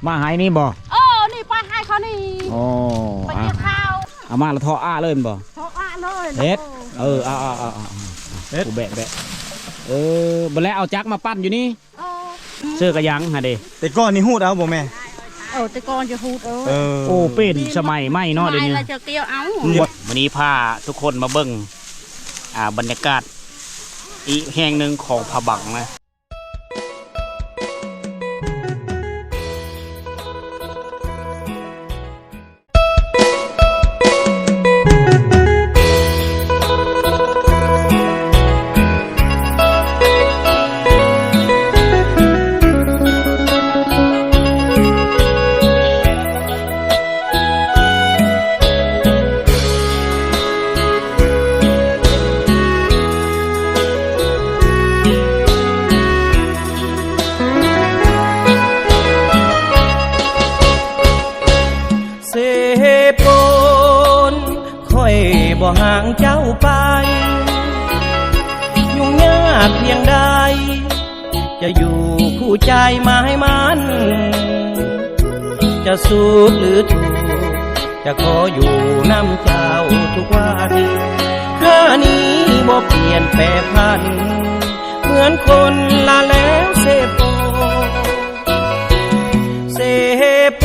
ມາໃຫ້ນີ້ບໍ່? ເອີ ນີ້ໄປໃຫ້ເຂົານີ້. ອໍ ໄປເກັບເຂົ້າ ເອົາມາລະເທາະອາເລີຍແມ່ນບໍ່? ເທາະອາເລີຍ. ເຮັດ ເອີ ເອົາໆໆ ເຮັດ ແບະໆ ເອີ ບັດແລ້ວເອົາຈັກມາປັ່ນຢູ່ນີ້. ເອີ ເສື້ອກະຍັງຫັ້ນເດ. ແຕ່ກ່ອນນີ້ຮູດເອົາບໍ່ແມ່? ເອີ ແຕ່ກ່ອນຈະຮູດເອົາ. ເອີ ໂອ້ ເປັນສະໄໝໃໝ່ເນາະ ດຽວນີ້ ສະໄໝລະຈະກ່ຽວເອົາ. ມື້ນີ້ພາທຸກຄົນມາເບິ່ງ ອ່າ ບັນຍາກາດອີກແຫ່ງໜຶ່ງຂອງພະບັງນະ. ເຊໂປນ ຂ້ອຍບໍ່ຫ່າງເຈົ້າໄປ ຫຍຸ້ງຍາກພຽງໃດ ຈະຢູ່ຄູ່ໃຈໝາຍໝັ້ນ ຈະສຸກຫຼືທຸກ ຈະຂໍຢູ່ນຳເຈົ້າທຸກວັນ ຂ້ານີ້ບໍ່ປ່ຽນແປຜັນ ເໝືອນຄົນລະແລ້ວເຊໂປ ເຊໂປ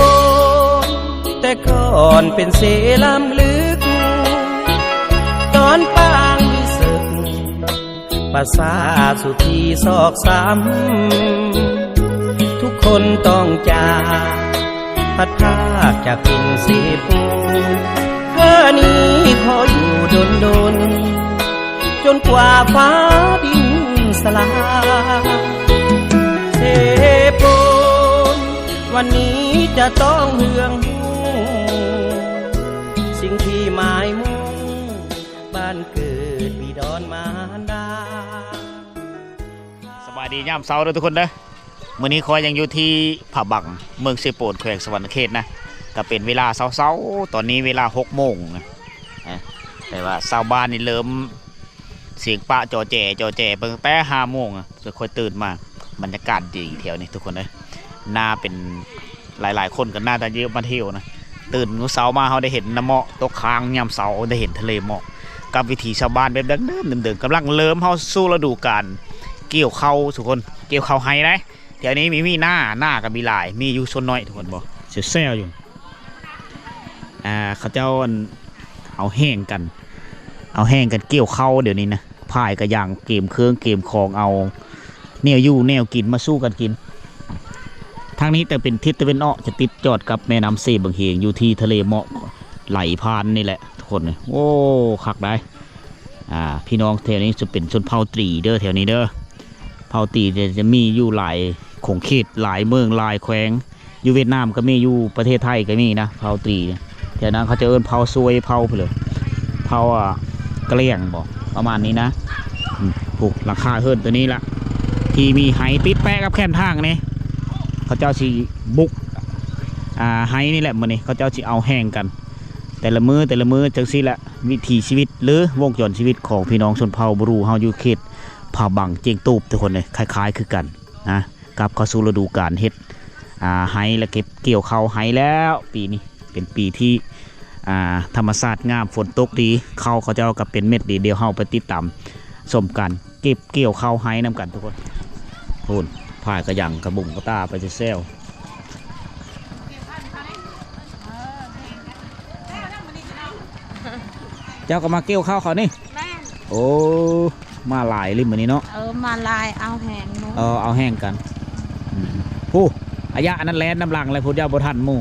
ແຕ່ກ່ອນເປັນເຊລ້ຳເລິກ ຕອນປາງມີເສິກ ປະຊາສຸທີຊອກຊ້ຳ ທຸກຄົນຕ້ອງຈາກ ພັດພາກຈາກຖິ່ນເຊໂປ ເທື່ອນີ້ຂໍຢູ່ດົນໆ ຈົນກວ່າຟ້າດິນສລາຍ ເຊໂປນ ວັນນີ້ຈະຕ້ອງເຮືອງຮູ້ ສິ່ງທີ່ໝາຍມຸ່ງ ບ້ານເກີດບີດອນມານດາ. ສະບາຍດີຍາມເຊົ້າເດີທຸກຄົນເດີ. ມື້ນີ້ຂ້ອຍຍັງຢູ່ທີ່ພະບັງ ເມືອງເຊໂປນ ແຂວງສະຫວັນນະເຂດນະ. ກະເປັນເວລາເຊົ້າໆ ຕອນນີ້ເວລາຫົກໂມງນະ. ເອີ ແຕ່ວ່າຊາວບ້ານນີ້ເລີ່ມສຽງປະຈໍແຈຈໍແຈເບິ່ງແຕ່ຫ້າໂມງນະ ຂ້ອຍຕື່ນມາ. ບັນຍາກາດດີແຖວນີ້ທຸກຄົນເອີຍ. ໜ້າເປັນ ຫຼາຍໆຄົນກໍໜ້າຈະເຍາະມາທ່ຽວນະ. ຕື່ນມື້ເຊົ້າມາ ເຮົາໄດ້ເຫັນນ້ຳເໝາະຕົກຄ້າງຍາມເຊົ້າ ໄດ້ເຫັນທະເລໝອກ ກັບວິຖີຊາວບ້ານແບບດັ້ງເດີມໆ ກຳລັງເລີ່ມເຂົ້າສູ່ລະດູການກ່ຽວເຂົ້າທຸກຄົນ. ກ່ຽວເຂົ້າໄຮ່ໄດ໋ ແຖວນີ້ມີ ມີນາ ນາກໍມີຫຼາຍ ມີຢູ່ສ່ວນໜ້ອຍທຸກຄົນ ບໍ່ແຊວໆຢູ່. ອ່າ ເຂົາເຈົ້າ ອັນ ເອົາແຮ່ງກັນ ເອົາແຮ່ງກັນກ່ຽວເຂົ້າດຽວນີ້ນະ. ພາຍກະຍັງ ກຽມເຄື່ອງກຽມຂອງ ເອົາແນວຢູ່ແນວກິນມາສູ່ກັນກິນ. ທາງນີ້ແຕ່ເປັນທິດຕາເວັນອອກ ຈະຕິດຈອດກັບແມ່ນ້ຳເຊບັງເຮງ ຢູ່ທີ່ທະເລໝອກໄຫຼຜ່ານນີ້ແຫຼະທຸກຄົນ. ໂອ້ ຄັກໄດ໋. ອ່າ ພີ່ນ້ອງແຖວນີ້ຈະເປັນຊົນເຜົ່າຕີເດີ ແຖວນີ້ເດີ. ເຜົ່າຕີຈະ ຈະມີຢູ່ຫຼາຍຂົງເຂດ ຫຼາຍເມືອງ ຫຼາຍແຂວງ. ຢູ່ຫວຽດນາມກໍມີ ຢູ່ປະເທດໄທກໍມີນະ ເຜົ່າຕີ. ແຖວນັ້ນເຂົາຈະເອີ້ນເຜົ່າຊວຍ ເຜົ່າພຸ້ນເລີຍ ເຜົ່າ ອ່າ ກະຫຼຽງບໍ ປະມານນີ້ນະ. ອືມ ພຸ້ນ ຫຼັງຄາເຮືອນຕົວນີ້ລະ ທີ່ມີໄຫຕິດແປະກັບແຄມທາງນີ້ ເຂົາເຈົ້າຊິບຸກ ອ່າ ໄຫນີ້ແຫຼະ. ມື້ນີ້ເຂົາເຈົ້າຊິເອົາແຮ່ງກັນ ແຕ່ລະມື້ ແຕ່ລະມື້ຈັ່ງຊີ້ແຫຼະ. ວິຖີຊີວິດ ຫຼື ວົງຈອນຊີວິດຂອງພີ່ນ້ອງຊົນເຜົ່າບຣູເຮົາ ຢູ່ເຂດຜາບັງ ຈຽງຕູບ ທຸກຄົນເອີຍ ຄ້າຍໆຄືກັນນະ. ກັບເຂົ້າສູ່ລະດູການເຮັດ ອ່າ ໄຮ່ ແລະ ເກັບກ່ຽວເຂົ້າໄຮ່ແລ້ວ. ປີນີ້ເປັນປີທີ່ ອ່າ ທຳມະຊາດງາມ ຝົນຕົກດີ ເຂົ້າເຂົາເຈົ້າກໍເປັນເມັດດີ. ດຽວເຮົາໄປຕິດຕາມຊົມການເກັບກ່ຽວເຂົ້າໄຮ່ນຳກັນທຸກຄົນ. ພຸ້ນ ພາຍກະຍັງ ກະບຸງກະຕ່າໄປແຊວໆ. ເຈົ້າກໍມາກ່ຽວເຂົ້າເຂົານີ້? ແມ່ນ. ໂອ້ ມາຫຼາຍອີ່ຫຼີມື້ນີ້ເນາະ. ເອີ ມາຫຼາຍ ເອົາແຮ່ງຢູ່. ເອີ ເອົາແຮ່ງກັນ. ອືມ ຜູ້ ອາຍະ ອັນນັ້ນແລ່ນນຳຫຼັງແລ້ວ ຜູ້ດຽວບໍ່ທັນໝູ່.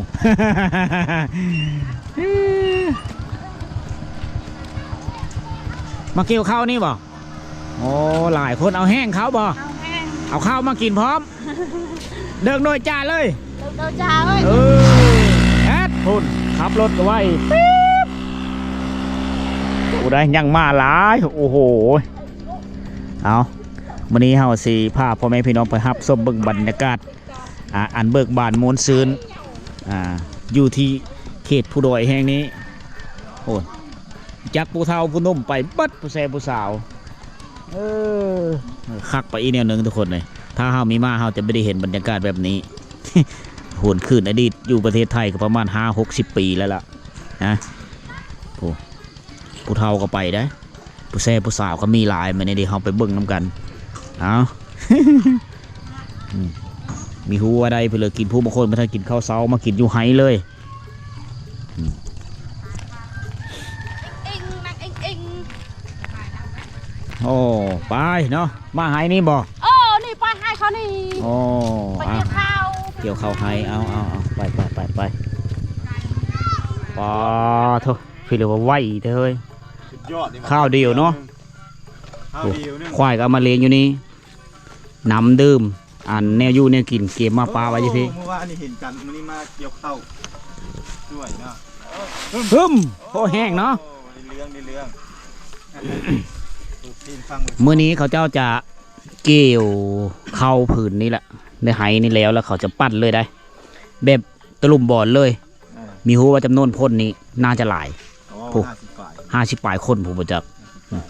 ມາກ່ຽວເຂົ້ານີ້ບໍ່? ໂອ້ ຫຼາຍຄົນ ເອົາແຮ່ງເຂົ້າບໍ່? ເອົາແຮ່ງ ເອົາເຂົ້າມາກິນພ້ອມ. ເດິກໂດຍຈາເລີຍ ເດີກໂດຍຈາເລີຍ. ເອີ ແອດ ພຸ້ນ ຂັບລົດກໍໄວ ປີບ. ໂອ້ ໄດ້ຍັງມາຫຼາຍ ໂອ້ໂຫ. ເອົາ ມື້ນີ້ເຮົາຊິພາພໍ່ແມ່ພີ່ນ້ອງໄປຮັບຊົມເບິ່ງບັນຍາກາດ ອ່າ ອັນເບີກບານມ່ວນຊື່ນ ອ່າ ຢູ່ທີ່ເຂດພູດອຍແຫ່ງນີ້. ໂອ້ ຈັກຜູ້ເຖົ້າຜູ້ໜຸ່ມໄປເບິດ ຜູ້ແຊຜູ້ສາວ. ເອີ ຄັກໄປອີກແນວໜຶ່ງທຸກຄົນເອີຍ. ຖ້າເຮົາມີມາ ເຮົາຈະບໍ່ໄດ້ເຫັນບັນຍາກາດແບບນີ້. ໂອ້ໂຫ ຫວນຄືນອະດີດ ຢູ່ປະເທດໄທກໍປະມານຫ້າຫົກສິບປີແລ້ວລະນະ. ໂອ້ ຜູ້ເຖົ້າກໍໄປໄດ໋ ຜູ້ແຊຜູ້ສາວກໍມີຫຼາຍ. ມື້ນີ້ເດ ເຮົາໄປເບິ່ງນຳກັນ. ເອົາ ອືມ ມີຮູ້ວ່າໄດ້ເພິ່ນເລີຍກິນ. ຜູ້ບາງຄົນບໍ່ທັນກິນເຂົ້າເຊົ້າ ມາກິນຢູ່ໄຮ່ເລີຍ. ອືມ ເອັງໆ ນາງເອັງໆ. ໂອ້ ໄປເນາະ ມາໄຮ່ນີ້ບໍ່? ເອີ ນີ້ໄປໄຮ່ເຂົານີ້. ໂອ້ ໄປກ່ຽວເຂົ້າ ກ່ຽວເຂົ້າໄຮ່. ເອົາ ເອົາ ເອົາ ໄປ ໄປ ໄປ ໄປ. ປາໂທ້ ຄືເລີຍວ່າໄວແທ້ເຮີ້ຍ. ສຸດຍອດເດ້ ຄາວດຽວເນາະ. ຄາວດຽວໜຶ່ງ ໂອ້ ຄວາຍກໍເອົາມາລ້ຽງຢູ່ນີ້. ນ້ຳດື່ມ ອັນແນວຢູ່ແນວກິນ ກຽມມາປະໄວ້ຢູ່ພີ້. ໂອ້ ມື້ວານນີ້ເຫັນກັນ ມື້ນີ້ມາກ່ຽວເຂົ້າດ້ວຍເນາະ. ຫຶມ ໂອ້ ແຫ້ງເນາະ. ໂອ້ ໄດ້ເລື່ອງ ໄດ້ເລື່ອງ. ມື້ນີ້ເຂົາເຈົ້າຈະກ່ຽວເຂົ້າພື້ນນີ້ແຫຼະ ໃນໄຮ່ນີ້ແລ້ວ ແລ້ວເຂົາຈະປັ້ນເລີຍໄດ໋ ແບບ ຕະລຸມບອນເລີຍ. ເອີ ມີຮູ້ວ່າຈຳນວນຄົນນີ້ໜ້າຈະຫຼາຍ. ໂອ້ ໂອ້ ຫ້າສິບປາຍ ຫ້າສິບປາຍຄົນ ຜູ້ບໍ່ຈັກ. ອືມ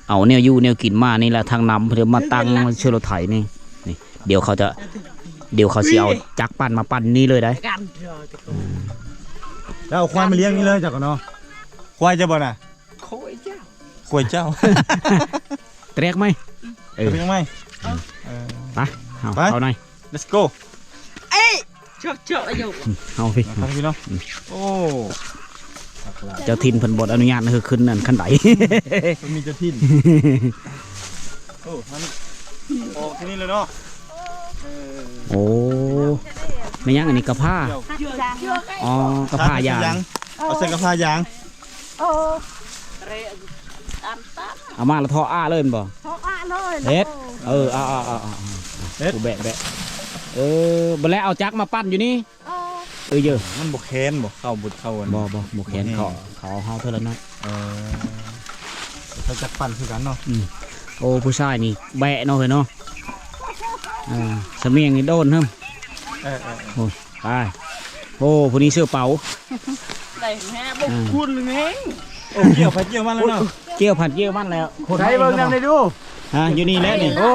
ເອົາແນວຢູ່ແນວກິນມານີ້ລະ ທັງນ້ຳເພິ່ນມາຕັ້ງເຊື້ອລົດໄຖນີ້. ນີ້ ດຽວເຂົາຈະ ດຽວເຂົາຊິເອົາຈັກປັ່ນມາປັ່ນນີ້ເລີຍໄດ໋. ອືມ ແລ້ວເອົາຄວາຍມາລ້ຽງນີ້ເລີຍເຈົ້າກໍເນາະ. ຄວາຍເຈົ້າບໍ່ນະ? ໂອ້ຍເຈົ້າ ໂອ້ຍເຈົ້າ. ແຕກໄໝ? ເອີ ແຕກໄໝ? ເອີ ໄປ ເອົາ ໄປ ເອົາໜ່ອຍ. Let's go. ເອີ ເຈາະ ເຈາະ ອາຍຸ ເອົາພີ້ ເອົາພີ້ເນາະ. ອືມ ໂອ້ ເຈົ້າຖິ່ນເພິ່ນບໍ່ອະນຸຍາດໃຫ້ຂຶ້ນອັນ ຂັ້ນໄດ. ເພິ່ນມີເຈົ້າຖິ່ນ. ໂອ້ ມັນອອກທີ່ນີ້ເລີຍເນາະ. ເອີ ໂອ້ ແມ່ນຫຍັງອັນນີ້? ກະພ້າ. ອໍ ກະພ້າຢາງ. ເອົາໃສ່ກະພ້າຢາງ. ເອີ ເອົາມາລະເທາະອ້າເລີຍແມ່ນບໍ່? ເທາະອ້າເລີຍ. ເຮັດ ເອີ ເອົາ ເອົາ ເຮັດ ແບະ ແບະ. ເອີ ບັດແລ້ວເອົາຈັກມາປັ່ນຢູ່ນີ້. ເອີ ເອີ ເຢີ ມັນບໍ່ແຂນບໍ່? ເຂົ້າບໍ່ ເຂົ້າອັນ ບໍ່ ບໍ່ ບໍ່ແຂນ ບໍ່ແຮງ ເຂົາ ເຂົາເອົາເຮົາເທື່ອລະໜ້ອຍ. ເອີ ເຂົາຈັກປັ່ນຄືກັນເນາະ. ອືມ ໂອ້ ຜູ້ຊາຍນີ້ແບະເນາະເຮີ້ຍເນາະ. ເອີ ສຳນຽງນີ້ໂດນເຮີ້ມ. ເອີ ເອີ ເອີ ໂອ້ຍ ຕາຍ. ໂອ້ ຜູ້ນີ້ເສື້ອເປົາ ໄດ້ແຮງ ບໍ່ ອືມ ຄຸນແຮງ. ໂອ້ ກ່ຽວໄປກ່ຽວມັນແລ້ວເນາະ. ກ່ຽວພັນກ່ຽວມັນແລ້ວ. ໃສ່ເບິ່ງນຳໄດ້ດູ. ຮະ ຢູ່ນີ້ແຫຼະນີ້. ໂອ້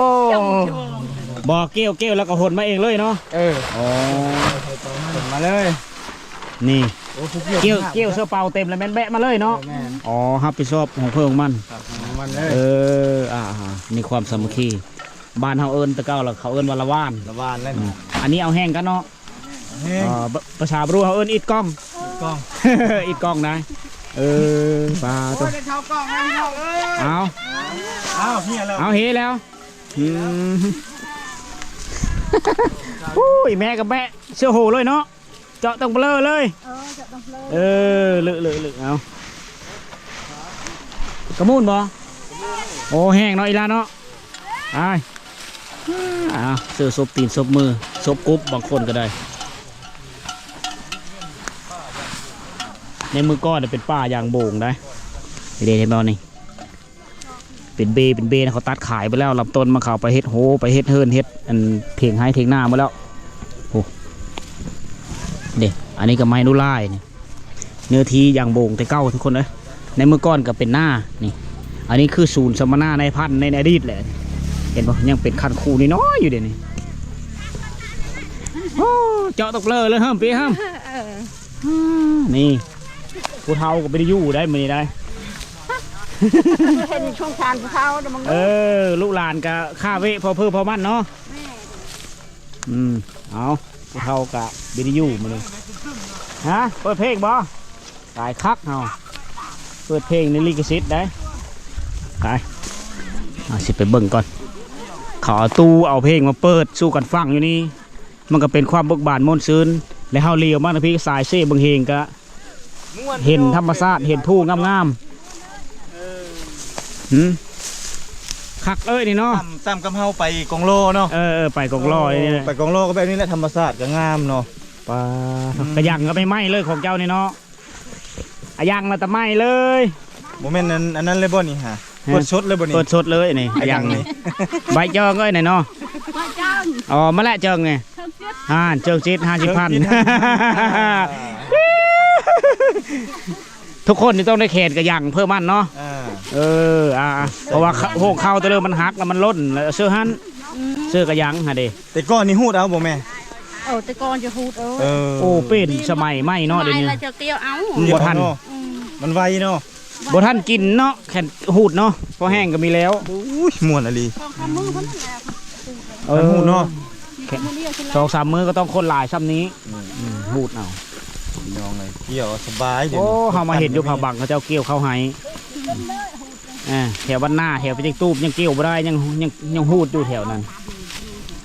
ບໍ່ ກ່ຽວ ກ່ຽວແລ້ວກໍຫົນມາເອງເລີຍເນາະ. ເອີ ອໍ ມາເລີຍ ນີ້. ໂອ້ ກ່ຽວ ກ່ຽວເສື້ອເປົາເຕັມແລ້ວແມ່ນແບະມາເລີຍເນາະ. ເອີ ແມ່ນ. ອໍ ຮັບຜິດຊອບຂອງເພິ່ນຂອງມັນ ຂອງມັນເລີຍ. ເອີ ອ່າ ມີຄວາມສາມັກຄີ. ບ້ານເຮົາເອີ້ນ ແຕ່ເກົ່າລະເຂົາເອີ້ນວ່າລະຫວ່ານ ລະຫວ່ານແລ້ວ. ອືມ ອັນນີ້ເອົາແຫ້ງກັນເນາະ. ເອີ ພາສາບຣູເຮົາເອີ້ນອິດກ່ອງ ອິດກ່ອງ ອິດກ່ອງນະ. ເອີ ປາໂຕ ໂອ້ຍ ໄດ້ເຂົ້າກ່ອງແລ້ວພີ່ນ້ອງເອີຍ. ເອົາ ເອົາ ເຮແລ້ວ ເອົາ ເຮແລ້ວ. ອືມ ໂອ້ຍ ແມ່ກໍແບະເສື້ອໂຫເລີຍເນາະ. ເຈາະຕົງເບລີເລີຍ. ເອີ ເຈາະຕົງເບລີ. ເອີ ເລີະ ເລີະ ເລີະ. ເອົາ ກະມູນບໍ່? ໂອ້ ແຫ້ງເນາະ ອີ່ຫຼ້າເນາະ. ອ້າຍ ອ້າວ ເສື້ອສົບຕີນສົບມື ສົບກົບບາງຄົນກໍໄດ້. ໃນມື້ກ່ອນເປັນປ່າຢາງໂບງໄດ໋ ເດ້ ເຫັນບໍ່ນີ້? ເປັນເບ ເປັນເບນະ ເຂົາຕັດຂາຍໄປແລ້ວ. ລຳຕົ້ນມັນເຂົາໄປເຮັດໂຮ ໄປເຮັດເຮືອນ ເຮັດອັນຖຽງໄຮ່ຖຽງນາໝົດແລ້ວ. ໂອ້ ເດ້ ອັນນີ້ກໍໄມ້ນຸລາຍນີ້. ເນື້ອທີ່ຢາງໂບງແຕ່ເກົ່າທຸກຄົນເອີຍ. ໃນເມື່ອກ່ອນກໍເປັນນານີ້. ອັນນີ້ຄືສູນສຳມະນານາຍພັນໃນອະດີດແຫຼະ. ເຫັນບໍ່? ຍັງເປັນຄັນຄູນ້ອຍໆຢູ່ເດນີ້. ໂອ້ ເຈາະຕົກເລີເລີເຮີ້ມ ປີເຮີ້ມ. ເອີ ອືມ ນີ້ ຜູ້ເຖົ້າກໍບໍ່ໄດ້ຢູ່ໄດ໋ມື້ນີ້ໄດ໋. ເຫັນສົງສານຜູ້ເຖົ້າເດີ. ເອີ ລູກຫຼານກໍຂ້າເວະພໍເພີ້ພໍມັນເນາະ. ແມ່ນ. ອືມ ເອົາ ຜູ້ເຖົ້າກໍບໍ່ໄດ້ຢູ່ມື້ນີ້. ຮະ ເປີດເພງບໍ່? ຕາຍຄັກເຮົາ ເປີດເພງນີ້ລິຂະສິດໄດ໋. ໄປ ເຮົາຊິໄປເບິ່ງກ່ອນ. ເຂົາເອົາຕູ້ເອົາເພງມາເປີດສູ່ກັນຟັງຢູ່ນີ້. ມັນກໍເປັນຄວາມເບີກບານມ່ວນຊື່ນ ແລະ ເຮົາຫຼຽວມາທາງພີ້ ສາຍເຊບັງເຮງ ກໍເຫັນທຳມະຊາດ ເຫັນພູງາມໆ. ເອີ ຫືມ ຄັກເອີຍນີ້ເນາະ. ສ່ຳ ສ່ຳກັບເຮົາໄປກອງລໍເນາະ. ເອີ ເອີ ໄປກອງລໍນີ້ແຫຼະ ໂອ້ ໄປກອງລໍກໍແບບນີ້ແຫຼະ ທຳມະຊາດກໍງາມເນາະ. ປາ ອືມ ກະຍັງກໍໃໝ່ໆເລີຍຂອງເຈົ້ານີ້ເນາະ. ອາຍັງລະຕະໄໝເລີຍ. ບໍ່ແມ່ນອັນ ອັນນັ້ນເລີຍບໍ່ນີ້ຫາ? ຮະ ເປີດສົດເລີຍບໍ່ນີ້? ເປີດສົດເລີຍນີ້ ອາຍັງນີ້ ອາຍັງນີ້ ໃບເຈິງເອີຍນີ້ເນາະ. ອໍ ມາແລະເຈິງນີ້ ເຈິງເຈັດ ຫ້າ ເຈິງເຈັດ ຫ້າສິບພັນ. ເຈິງເຈັດ ຫ້າສິບພັນ. ທຸກຄົນນີ້ຕ້ອງໄດ້ແຂນກະຍັງເພີ່ມມັນເນາະ. ເອີ ເອີ ອ່າ ເພາະວ່າໂຮງເຂົ້າແຕ່ເລີມັນຫັກແລ້ວມັນຫຼົ່ນ ແລ້ວເສື້ອຫັ້ນ ອືມ ເສື້ອກະຍັງຫັ້ນເດ. ແຕ່ກ່ອນນີ້ຮູດເອົາບໍ່ແມ່? ເອົາແຕ່ກ່ອນຈະຮູດເອີ ເອີ ໂອ້ ເປັນສະໄໝໃໝ່ເນາະ ດຽວນີ້ ສະໄໝລະຈະກ່ຽວເອົາ ອືມ ບໍ່ທັນເນາະ ອືມ ມັນໄວເນາະ ບໍ່ທັນກິນເນາະ ແຄ່ຮູດເນາະ ພໍແຫ້ງກໍມີແລ້ວ. ໂອ້ຍ ມ່ວນອີ່ຫຼີ ສອງສາມມື້ພຸ້ນນັ້ນແຫຼະ ເອີ ອັນຮູດເນາະ ແຄ່ສອງສາມມື້ກໍຕ້ອງຄົນຫຼາຍຊ່ຳນີ້ ອືມ ອືມ ຮູດເອົາ ພີ່ນ້ອງເອີຍ ກ່ຽວສະບາຍ. ໂອ້ ເຮົາມາເຫັນຢູ່ຜາບັງ ເຂົາເຈົ້າກ່ຽວເຂົ້າໄຮ່ ອ່າ ແຖວບ້ານນາ ແຖວປະເຈັກຕູບ ຍັງກ່ຽວບໍ່ໄດ້ ຍັງ ຍັງ ຍັງຮູດຢູ່ແຖວນັ້ນ.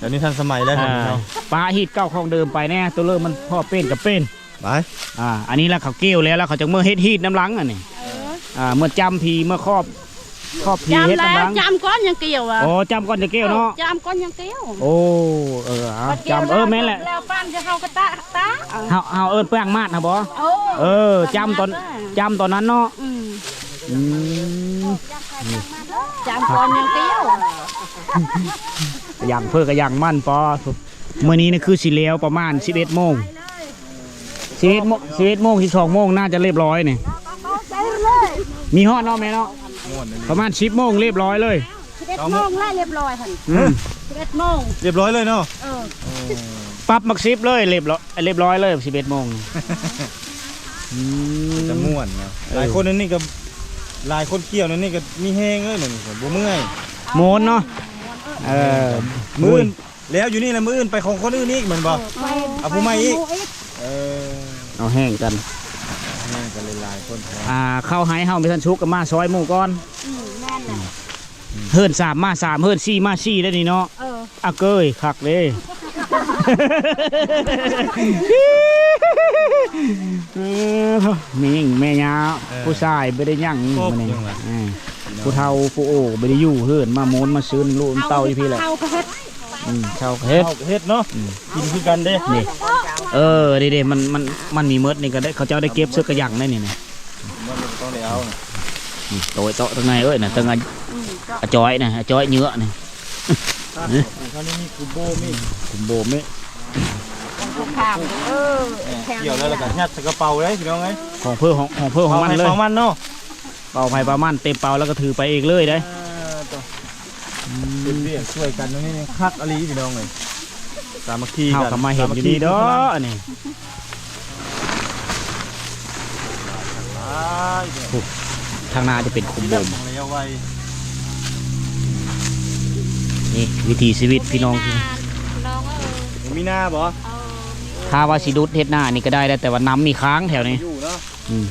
ດຽວນີ້ທັນສະໄໝແລ້ວ ອ່າ ເນາະ ປະຮີດເກົ່າຂອງເດີມໄປແດ່ ໂຕເລີ່ມມັນພໍເປັນກໍເປັນ ໄປ ອ່າ ອັນນີ້ລະເຂົາກ່ຽວແລ້ວ ລະເຂົາຈັ່ງເມືອເຮັດຮີດນຳຫຼັງ ອັນນີ້ ເອີ ອ່າ ເມືອຈ້ຳພີ ເມືອຄອບ ຄອບພີ ເຮັດນຳຫຼັງ ຈ້ຳກ່ອນຍັງກ່ຽວ ອໍ ຈ້ຳກ່ອນຈະກ່ຽວເນາະ ຈ້ຳກ່ອນຍັງກ່ຽວ. ໂອ້ ເອີ ເອົາ ຈ້ຳ ເອີ ແມ່ນແຫຼະ ແລ້ວປານຈະເຮົາກໍຕະ ຕະ ເຮົາ ເຮົາເອີ້ນປາງມາດຫັ້ນບໍ່? ເອີ ເອີ ຈ້ຳຕອນ ຈ້ຳຕອນນັ້ນເນາະ ອືມ ອືມ ຈ້ຳກ່ອນຍັງກ່ຽວ ຢ່າງເພິ່ນກໍຢ່າງມັນ ປໍ ມື້ນີ້ນີ້ຄືຊິແລ້ວປະມານສິບເອັດໂມງ ສິບເອັດໂມງ ສິບເອັດໂມງ ສິບສອງໂມງ ໜ້າຈະລຽບຮ້ອຍນີ້ ມີຮອດເນາະແມ່ເນາະ ປະມານສິບໂມງລຽບຮ້ອຍເລີຍ ສິບເອັດໂມງລະລຽບຮ້ອຍຫັ້ນ ອືມ ສິບເອັດໂມງລຽບຮ້ອຍເລີຍເນາະ ເອີ ປັບໝາກສິບເລີຍ ລຽບຮ້ອຍ ລຽບຮ້ອຍເລີຍ ສິບເອັດໂມງ ອືມ ຈະມ່ວນເນາະ ເອີ ຫຼາຍຄົນອັນນີ້ກໍ ຫຼາຍຄົນກ່ຽວອັນນີ້ກໍມີແຮງເລີຍ ນີ້ບໍ່ເມື່ອຍ ມ່ວນເນາະ ເອີ ມື້ອື່ນ ແລ້ວຢູ່ນີ້ລະ ມື້ອື່ນໄປຂອງຄົນອື່ນອີກແມ່ນບໍ່? ເອີ ເອົາຜູ້ໃໝ່ອີກ ເອີ ເອົາແຮງກັນ ແຮງກັນຫຼາຍໆຄົນ ອ່າ ເຂົ້າໄຮ່ເຮົາບໍ່ທັນສຸກກໍມາຊ່ອຍໝູ່ກ່ອນ ອືມ ແມ່ນແຫຼະ ເຮືອນສາມມາສາມ ເຮືອນສີ່ມາສີ່ໄດ໋ນີ້ເນາະ ເອີ ອາເກີຍ ຄັກເດ້ ເອີ ແມ່ຍິງແມ່ຍ່າ ເອີ ຜູ້ຊາຍບໍ່ໄດ້ຫຍັງມື້ນີ້ ເອີ ຜູ້ເຖົ້າຜູ້ໂອບໍ່ໄດ້ຢູ່ເຮືອນ ມາມ່ວນມາຊື່ນລູກເຕົ້າຢູ່ພີ້ແຫຼະ ເຂົາກໍເຮັດ ອືມ ເຂົາກໍເຮັດ ເຂົາກໍເຮັດເນາະ ອືມ ກິນຄືກັນເດ້ ນີ້ ເອີ ນີ້ເດ້ ມັນ ມັນ ມັນມີໝົດນີ້ກໍໄດ້ ເຂົາເຈົ້າໄດ້ເກັບເຊິ່ງກະຍັງໄດ້ນີ້ນະ ມັນຕ້ອງໄດ້ເອົານະ ນີ້ ໂຕຍເຕາະທາງໃນເອີຍນະ ທາງອາ ອືມ ອາຈ້ອຍນະ ອາຈ້ອຍເຍອະນີ້ ເຂົານີ້ມີຄຸມໂບມີ ຄຸມໂບມີ ຂອງເພິ່ນຂາມ ເອີ ແມ່ນ ກ່ຽວແລ້ວ ແລ້ວກໍຍັດໃສ່ກະເປົາເດ້ພີ່ນ້ອງເອີຍ ຂອງເພິ່ນ ຂອງ ຂອງເພິ່ນຂອງມັນເລີຍ ເປົາໃຜເປົາມັນເນາະ ເປົາໃຜເປົາມັນ ເຕັມເປົາແລ້ວກໍຖືໄປເອງເລີຍເດ້ ເອີ ເຮັດວຽກຊ່ວຍກັນ ນີ້ຄັກອີ່ຫຼີພີ່ນ້ອງເອີຍ ສາມັກຄີ ເຮົາກໍມາເຫັນຢູ່ນີ້ເນາະ ອັນນີ້ ໂອ້ ທາງໜ້າຈະເປັນຄຸມໂບມ ນີ້ວິຖີຊີວິດພີ່ນ້ອງ ບໍ່ມີນາບໍ່? ຖ້າວ່າຊິດຸດເຮັດນານີ້ກໍໄດ້ ແຕ່ວ່ານ້ຳມີຄ້າງແຖວນີ້ ອືມ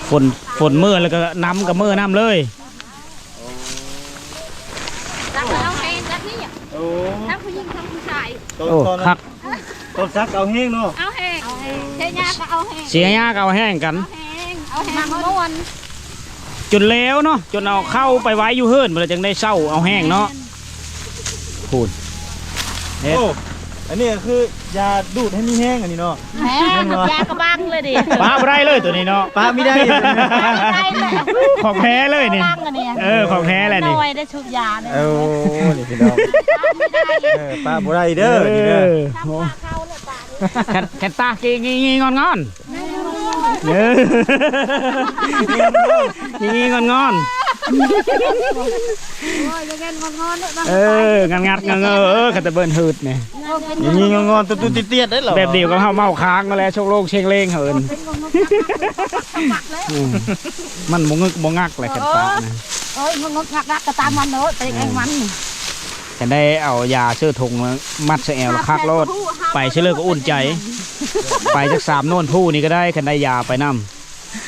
ຝົນ ຝົນເມືອແລ້ວກໍນ້ຳກໍເມືອນຳເລີຍ ຕັກເອົາແຮງກັນນີ້ ໂອ້ ທັງຜູ້ຍິງທັງຜູ້ຊາຍ ໂອ້ ຄັກ ຕອນສັກເອົາແຮງເນາະ ເອົາແຮງ ເຊຍາກໍເອົາແຮງ ເຊຍາກໍເອົາແຮງກັນ ເອົາແຮງ ເອົາແຮງມ່ວນ ຈົນແລ້ວເນາະ ຈົນເອົາເຂົ້າໄປໄວ້ຢູ່ເຮືອນ ແລ້ວຈັ່ງໄດ້ເຊົາເອົາແຮງເນາະ ພຸ້ນ ເຮັດ ໂອ້ ອັນນີ້ກໍຄືຢາດູດໃຫ້ມີແຮງອັນນີ້ເນາະ ແມ່ນ ແມ່ນບໍ່? ຢາກະບັງເລີຍເດ້ ປະບໍ່ໄດ້ເລີຍໂຕນີ້ເນາະ ປະບໍ່ໄດ້ ຂອງແທ້ເລີຍນີ້ ເອີ ຂອງແທ້ແຫຼະນີ້ ໜ້ອຍໄດ້ ສູບຢາເດີ ໂອ້ ນີ້ພີ່ນ້ອງ ເອີ ປະບໍ່ໄດ້ເດີ ນີ້ເດີ ໂອ້ ແຄນ ແຄນຕາກີງໆງອນໆ ເອີ ງອນໆ ໂອ້ຍ ແມ່ນງອນໆເດີ ເອີ ງັດໆ ເອີ ຄັນຕະເບີນຫືດນີ້ ງອນໆ ຕຸ້ດໆຕຽດໆເດ້ ແບບດຽວກັບເຮົາເມົາຄ້າງຫັ້ນແຫຼະ ໂຊກໂລກເຊງເລງເຮົາເອີ້ນ ມັນບໍ່ງຶກບໍ່ງັກແຫຼະ ແຄນຕານະ ໂອ້ຍ ງຶກໆ ງັກໆ ກໍຕາມມັນໂລດ ໄປເອງມັນ ຄັນໄດ້ເອົາຢາເຊື້ອຖົງມາມັດໃສ່ແອວແລ້ວຄັກໂລດ ໄປເທື່ອເລີກກໍອຸ່ນໃຈ ໄປຈັກສາມໂນນພູນີ້ກໍໄດ້ ຄັນໄດ້ຢາໄປນຳ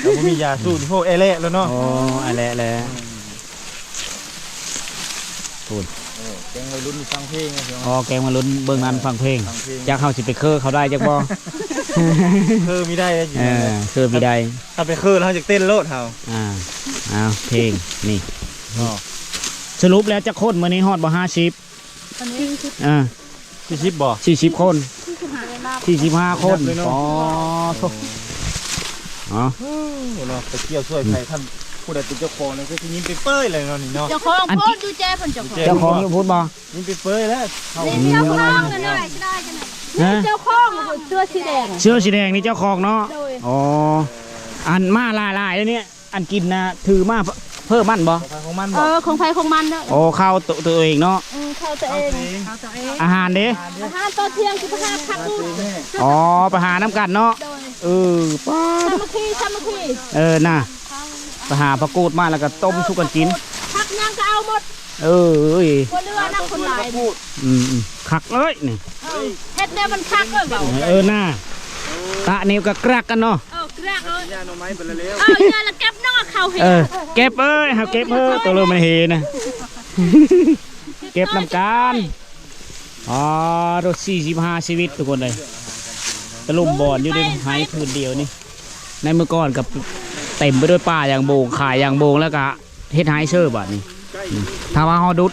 ແລ້ວບໍ່ມີຢາສູດ ໂອ້ ແອແລະແລ້ວເນາະ ໂອ້ ແອແລະແລ້ວ ພຸ້ນ ເອີ ແກງໄວລຸ້ນຟັງເພງ ອໍ ແກງໄວລຸ້ນເບິ່ງນັ້ນຟັງເພງ ຟັງເພງ ຈັກເຮົາຊິໄປເຄີເຂົາໄດ້ຈັກບໍ່ ເຄີມີໄດ້ ເອີ ເຄີມີໄດ້ ຖ້າໄປເຄີແລ້ວເຮົາຈະເຕັ້ນໂລດເຮົາ ອ່າ ອ້າວ ເພງ ນີ້ ອໍ ສະຫຼຸບແລ້ວຈັກຄົນມື້ນີ້ ຮອດບໍ່ ຫ້າສິບ ອ່າ ສີ່ສິບບໍ່? ສີ່ສິບຄົນ ສີ່ສິບຫ້າຄົນ ນັບເລີຍເນາະ ອໍ ໂທ້ ອໍ ເນາະ ໄປກ່ຽວຊ່ວຍໃຜ ອືມ ຄັນຜູ້ໃດເປັນເຈົ້າຂອງນັ້ນຄືຊິຍິ້ມເປີຍໆເລີຍເນາະ ນີ້ເນາະ ເຈົ້າຂອງ ອັນ ໂພດຢູ່ແຈເພິ່ນ ເຈົ້າຂອງ ເຈົ້າຂອງຢູ່ພຸ້ນບໍ່? ຍິ້ມເປີຍໆແລ້ວ ນີ້ເຈົ້າຂອງ ອືມ ນີ້ເຈົ້າຂອງ ເສື້ອສີແດງ ເສື້ອສີແດງນີ້ເຈົ້າຂອງເນາະ ໂດຍ ອໍ ອັນມາຫຼາຍໆເດ້ນີ້ ອັນກິນນະ ຖືມາ ເພີ່ມມັນບໍ່? ຂອງໃຜຂອງມັນບໍ່? ເອີ ຂອງໃຜຂອງມັນເນາະ. ໂອ້ ເຂົ້າໂຕ ໂຕເອງເນາະ. ອືມ ເຂົ້າໂຕເອງ. ເຂົ້າໂຕເອງ. ອາຫານເດ້? ອາຫານຕອນທ່ຽງຊິໄປຫາຜັກກູດ. ອໍ ໄປຫານຳກັນເນາະ. ໂດຍ. ເອີ ປ້າ ສາມັກຄີ ສາມັກຄີ. ເອີ ນະ ໄປຫາຜັກກູດມາ ແລ້ວກໍຕົ້ມສູ່ກັນກິນ. ຜັກຫຍັງກໍເອົາໝົດ. ເອີຍ ບໍ່ເຫຼືອນະ ຄົນຫຼາຍ. ອືມໆ ຄັກເອີຍນີ້. ເອີ ເຮັດແນວມັນຄັກເອີຍ ເວົ້າ. ເອີ ນະ ຕະນີ້ກໍກະລັກກັນເນາະ. ເອີ ກະລັກເອີຍ. ເອີ ຢ່າລະເກັບເນາະ ເຂົາເຮັດ. ເອີ ເກັບເອີຍ ເຮົາເກັບເອີຍ ໂຕເລີມັນເຮນະ ເກັບນຳກັນ. ອໍ ລົດສີ່ສິບຫ້າຊີວິດທຸກຄົນເອີຍ ຕະລຸມບ່ອນຢູ່ໃນໄຮ່ພື້ນດຽວນີ້. ໃນມື້ກ່ອນກໍເຕັມໄປດ້ວຍປ່າຢ່າງໂບງ ຂາຍຢ່າງໂບງ ແລ້ວກໍເຮັດໄຮ່ເຊີບາດນີ້. ອືມ ຖ້າວ່າເຮົາດຸດ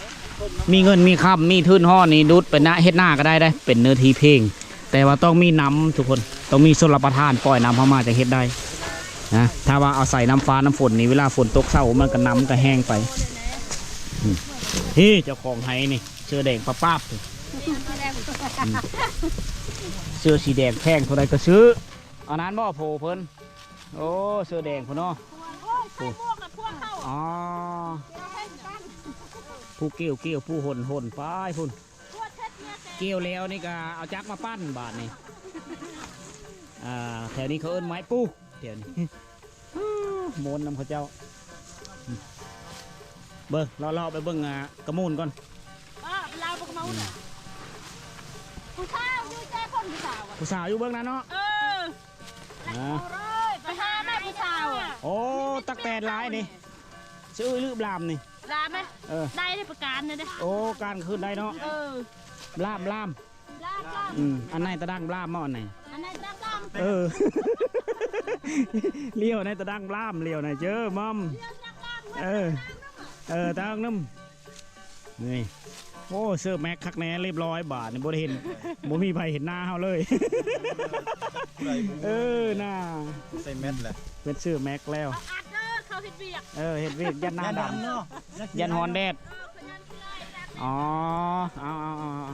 ມີເງິນມີຄຳ ມີທຶນຮອດນີ້ ດຸດໄປນະ ເຮັດນາກໍໄດ້ເດ້ ເປັນເນື້ອທີ່ເພງ. ແຕ່ວ່າຕ້ອງມີນ້ຳທຸກຄົນ ຕ້ອງມີຊົນລະປະທານປ່ອຍນ້ຳເຮົາມາ ຈັ່ງເຮັດໄດ້ນະ. ຖ້າວ່າອາໄສນ້ຳຟ້ານ້ຳຝົນນີ້ ເວລາຝົນຕົກເຊົາ ມັນກໍ ນ້ຳກໍແຫ້ງໄປ. ອືມ ເຮີ້ ເຈົ້າຂອງໄຮ່ນີ້ ເສື້ອແດງປາບໆ ອືມ ເສື້ອສີແດງແພງເທົ່າໃດກໍຊື້. ອັນນັ້ນບໍ່ ໂພເພິ່ນ? ໂອ້ ເສື້ອແດງພຸ້ນເນາະ. ໂອ້ຍ ໃສ່ໝວກນະພວກເຮົາ. ອໍ ຜູ້ກ່ຽວກ່ຽວ ຜູ້ຫົນຫົນ ໄປພຸ້ນ. ກ່ຽວແລ້ວນີ້ກໍເອົາຈັກມາປັ່ນບາດນີ້. ອ່າ ແຖວນີ້ເຂົາເອີ້ນໄມ້ປູ ແຖວນີ້. ໂມນນຳເຂົາເຈົ້າ. ເບິ່ງ ເລາະໆ ໄປເບິ່ງ ອ່າ ກະມູນກ່ອນ. ເອີ ໄປລາວເບິ່ງກະມູນ. ອືມ ຜູ້ສາວຢູ່ແຕ່ຄົນ ຜູ້ສາວອະ ຜູ້ສາວຢູ່ເບື້ອງນັ້ນເນາະ. ເອີ ອ່າ ໄປຫາແມ່ຜູ້ສາວອະ. ໂອ້ ຕັກແຕນຫຼາຍນີ້ ຊື່ລືບລາມນີ້ ລາມແມ. ເອີ ໄດ້ເດ້ ປະການນີ້ເດ້. ໂອ້ ການຄືນໄດ້ເນາະ. ເອີ ລາມ ລາມ ລາມ ລາມ. ອືມ ອັນໃນຕະດັງລາມເນາະ ອັນໃນ ອັນໃນຕະດັງລາມ. ເອີ ລ້ຽວໃນຕະດັງລາມ ລ້ຽວໃນເຈີມອມ. ເອີ ເອີ ຕະດັງນຳ. ນີ້ ໂອ້ ເສີບແມັກຄັກແນ່ ລຽບຮ້ອຍ ບາດນີ້ບໍ່ໄດ້ເຫັນ ບໍ່ມີໃຜເຫັນໜ້າເຮົາເລີຍ. ເອີ ໜ້າ ໃສ່ແມັດແຫຼະ ເພິ່ນເສີບແມັກແລ້ວ. ເອົາອັດເດີ ເຂົາເຮັດວຽກ. ເອີ ເຮັດວຽກ ຢ້ານໜ້າດຳ ຢ້ານຮອນແດດ. ອໍ ເອົາ ເອົາ ເອົາ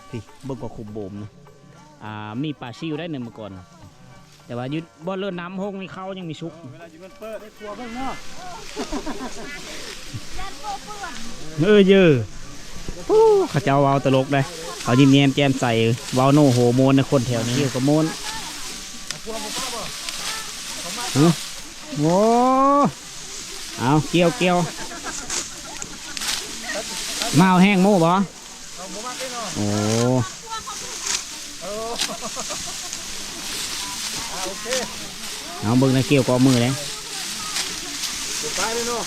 ພີ່ ເບິ່ງກໍຂຸມໂບມນະ. ອ່າ ມີປາຊິວໄດ້ໜຶ່ງມື້ກ່ອນ ແຕ່ວ່າຢູ່ບ່ອນເລີນນ້ຳຫົງນີ້ ເຂົ້າຍັງມີສຸກ. ເວລາຢູ່ມັນເປີດໃຫ້ຄົວເບິ່ງເນາະ. ເອີເຢີ ໂອ້ ເຂົາເຈົ້າເວົ້າຕະຫຼົກເດ້ ເຂົາຍິ້ມແຍ້ມແຈ່ມໃສ ເວົ້າໂນໂຫມ່ວນໃນຄົນແຖວນີ້. ກ່ຽວກໍມ່ວນ. ຫື ໂອ້ ເອົາ ກ່ຽວ ກ່ຽວ ມາເອົາແຫ້ງໝູບໍ່? ໂອ້ ເອົາເບິ່ງນະ ກ່ຽວກໍເອົາມືເດ້. ບໍ່ປະເລີຍເນາະ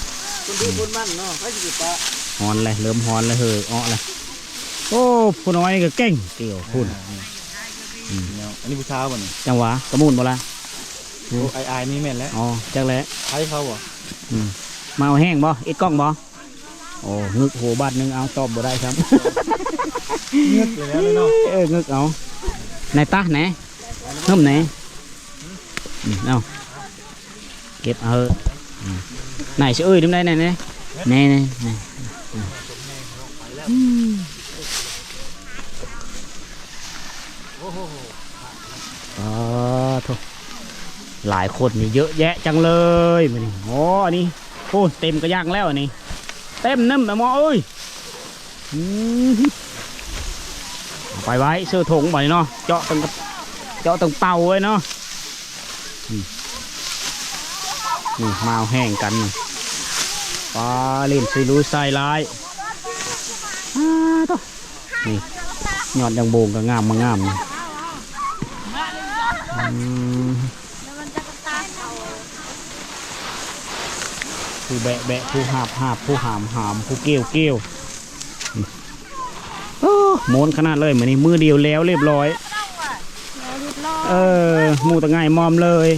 ຄົນດູຄົນໝັ່ນເນາະ ໃຜຊິໄປປະ. ຮ້ອນແລ້ວ ເລີ່ມຮ້ອນແລ້ວ ເຫີອອກແລ້ວ. ໂອ້ ຜູ້ນ້ອຍນີ້ກໍເກັ່ງ ກ່ຽວພຸ້ນ. ອືມ ອັນນີ້ຜູ້ສາວບໍ່ນີ້? ຈັງຫວະ ກະມູນບໍ່ລະ? ໂອ້ ອາຍໆ ນີ້ແມ່ນແລ້ວ. ອໍ ຈັກແຫຼະ ໃຜເຂົາບໍ່? ອືມ ມາເອົາແຫ້ງບໍ່? ອິດກ້ອງບໍ່? ໂອ້ ງຶກໂຫບາດໜຶ່ງ ເອົາ ຕອບບໍ່ໄດ້ຊ້ຳ. ງຶກເລີຍແລ້ວເນາະ. ເອີ ງຶກເອົາ ໃນຕາແໜ ໜຸ່ມແໜ. ອືມ ເອົາ ເກັບເອົາ. ອືມ ໄໜຊິເອີຍ ນຳໃດ ແໜ ແໜ ແໜ ແໜ. ອືມ ອໍ ໂທ້ ຫຼາຍຄົນນີ້ ເຍີະແຍະຈັງເລີຍມື້ນີ້. ໂອ້ ອັນນີ້ ໂອ້ ເຕັມກະຍັງແລ້ວອັນນີ້ ເຕັມນຳແມ່ໝໍເອີຍ. ອືມ ເອົາໄປໄວ້ເຊີຖົງບາດນີ້ເນາະ ເຈາະຕັ້ງ ເຈາະຕັ້ງເປົາເລີຍເນາະ. ອືມ ນີ້ມາເອົາແຫ້ງກັນນີ້. ປາ ຫຼິ້ນຊຸຍລຸຍໃສ່ຫຼາຍ. ອາ ໂທ້ ນີ້ຍອດຍາງໂບງກໍງາມມາງາມນີ້. ອືມ ຜູ້ແບະແບະ ຜູ້ຫາບຫາບ ຜູ້ຫາມຫາມ ຜູ້ກ່ຽວກ່ຽວ. ໂອ້ ມ່ວນຂະໜາດເລີຍມື້ນີ້ ມື້ດຽວແລ້ວລຽບຮ້ອຍ. ເອີ ໝູ່ຕະໄຫງ່ມອມເລີຍ.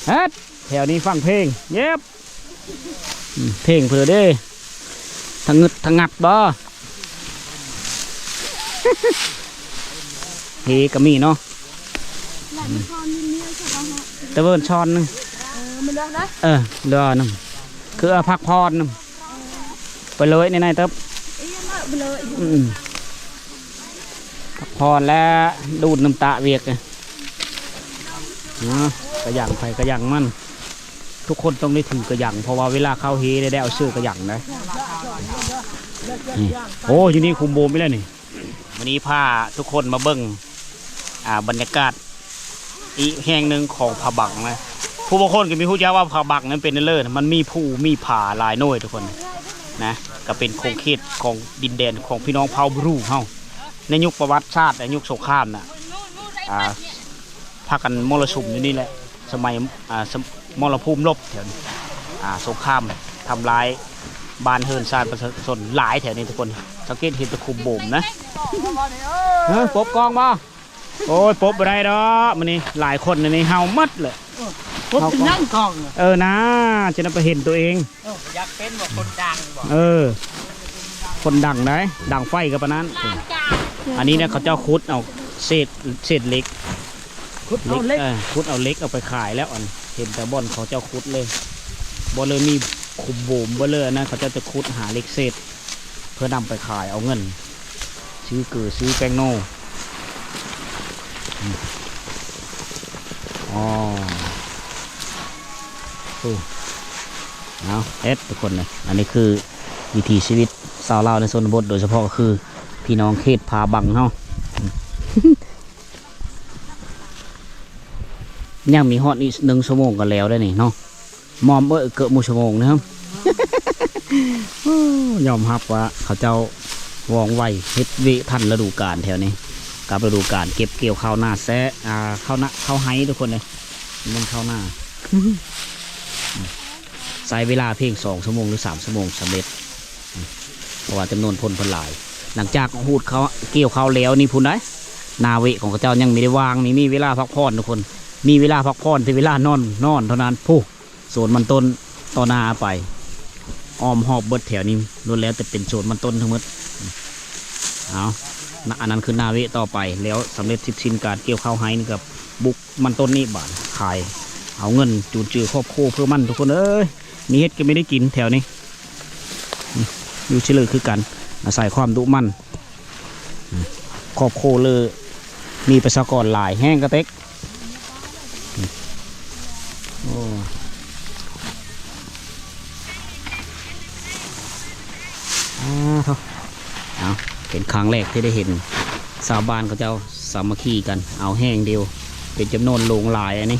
ເຮັດ ແຖວນີ້ຟັງເພງ ເຢັບ. ອືມ ເພງເພິ່ນເດ້ ທະງຶດທະງັດບໍ່? ເຮກະມີເນາະ ແຕ່ເບິ່ນຊ້ອນໜຶ່ງ. ເອີ ເຫຼືອໜຶ່ງ ຄືເອົາພັກຜ່ອນໜຶ່ງ ໄປເລີຍໃນໆ ເຕີບ. ອືມ ພັກຜ່ອນແລ້ວ ດູດນ້ຳຕາວຽກ. ນະ ກະຫຍັງໃຜກະຫຍັງມັນ ທຸກຄົນຕ້ອງໄດ້ຖືກະຫຍັງ ເພາະວ່າເວລາເຂົ້າເຮໄດ້ ໄດ້ເອົາເສື້ອກະຫຍັງນະ ນີ້ ໂອ້ ຢູ່ນີ້ຄຸມໂບມອີກແລ້ວນີ້. ມື້ນີ້ພາທຸກຄົນມາເບິ່ງ ອ່າ ບັນຍາກາດອີກແຫ່ງໜຶ່ງຂອງຜາບັງນະ ຜູ້ບາງຄົນກໍມີຮູ້ຈັກວ່າຜາບັງນັ້ນເປັນເລີດ ມັນມີພູມີຜາຫຼາຍໜ່ວຍທຸກຄົນນະ ກໍເປັນຂົງເຂດຂອງດິນແດນຂອງພີ່ນ້ອງເຜົ່າບຣູເຮົາ ໃນຍຸກປະຫວັດສາດ ໃນຍຸກສົງຄາມນະ ອ່າ ພາກັນມໍລະສຸມຢູ່ນີ້ແຫຼະ ສະໄໝ ອ່າ ສະ ມໍລະພູມລົບແຖວນີ້ ອ່າ ສົງຄາມທຳລາຍບ້ານເຮືອນຊານປະຊາຊົນຫຼາຍແຖວນີ້ທຸກຄົນ ສັງເກດເຫັນແຕ່ຂຸມໂບມນະ ເອີ ປົບກ້ອງບໍ່? ໂອ້ຍ ປົບບໍ່ໄດ້ດອກ ມື້ນີ້ຫຼາຍຄົນ ອັນນີ້ເຫົ່າໝົດເລີຍ ປົບເປັນຫຍັງກ້ອງ ເອີ ນາ ຈະໄດ້ໄປເຫັນຕົວເອງ ຢາກເປັນບໍ່ຄົນດັງບໍ່ ເອີ ຄົນດັງໃດ ດັງໄຟກໍປານນັ້ນ ອັນນີ້ນະ ເຂົາເຈົ້າຂຸດເອົາເສດ ເສດເຫຼັກ ຂຸດເອົາເຫຼັກ ເອີ ຂຸດເອົາເຫຼັກເອົາໄປຂາຍແລ້ວ ອັນ ເຫັນແຕ່ບ່ອນເຂົາເຈົ້າຂຸດເລີຍ ບໍ່ເລີຍມີຂຸມໂບມ ບໍ່ເລີຍ ອັນນັ້ນເຂົາເຈົ້າຈະຂຸດຫາເຫຼັກເສດ ເພື່ອນຳໄປຂາຍເອົາເງິນ ຊື້ເກືອ ຊື້ແປ້ງໂນ ອືມ ອໍ ໂອ້ ເອົາເຮັດທຸກຄົນເລີຍ ອັນນີ້ຄືວິຖີຊີວິດຊາວລາວໃນຊົນນະບົດ ໂດຍສະເພາະກໍຄືພີ່ນ້ອງເຂດຜາບັງເຮົາ ຍັງມີຮອດອີກໜຶ່ງຊົ່ວໂມງກໍແລ້ວໄດ໋ນີ້ເນາະ ມອມເອີຍ ເກີບໝູ່ຊົ່ວໂມງນະ ຍອມຮັບວ່າເຂົາເຈົ້າວ່ອງໄວ ເຮັດວຽກທັນລະດູການແຖວນີ້ ກັບລະດູການເກັບກ່ຽວເຂົ້ານາແຊະ ອ່າ ເຂົ້ານາ ເຂົ້າໄຮ່ທຸກຄົນເອີຍ ແມ່ນເຂົ້ານາ ໃຊ້ເວລາພຽງສອງຊົ່ວໂມງ ຫຼື ສາມຊົ່ວໂມງສຳເລັດ ເພາະວ່າຈຳນວນຄົນເພິ່ນຫຼາຍ ຫຼັງຈາກຮູດເຂົ້າ ກ່ຽວເຂົ້າແລ້ວນີ້ພຸ້ນໃດ໋ ນາເວະຂອງເຂົາເຈົ້າຍັງມີໄດ້ວ່າງ ນີ້ມີເວລາພັກຜ່ອນທຸກຄົນ ມີເວລາພັກຜ່ອນແຕ່ເວລານອນ ນອນເທົ່ານັ້ນ ພຸ້ນ ສວນມັນຕົ້ນຕໍ່ໜ້າໄປ ອ້ອມຮອບເບິດແຖວນີ້ ລ້ວນແລ້ວແຕ່ເປັນສວນມັນຕົ້ນທັງໝົດ ເອົາ ນະ ອັນນັ້ນຄືນາເວະຕໍ່ໄປ ແລ້ວສຳເລັດເສັດສິ້ນການກ່ຽວເຂົ້າໄຮ່ນີ້ກໍບຸກ ມັນຕົ້ນນີ້ບາດຂາຍ ເອົາເງິນຈຸນເຈືອຄອບຄົວເພື່ອມັນ ທຸກຄົນເອີຍ ມີເຮັດກໍມີໄດ້ກິນແຖວນີ້ ຢູ່ຊິເລີຄືກັນ ອາໄສຄວາມດຸໝັ່ນ ຄອບຄົວເລີ ມີປະຊາກອນຫຼາຍແຮງກະເຕັກ ໂອ້ ອາ ໂທ້ ເອົາ ເປັນຄັ້ງແລກທີ່ໄດ້ເຫັນຊາວບ້ານເຂົາເຈົ້າສາມັກຄີກັນ ເອົາແຫ້ງດຽວ ເປັນຈຳນວນໂລງຫຼາຍອັນນີ້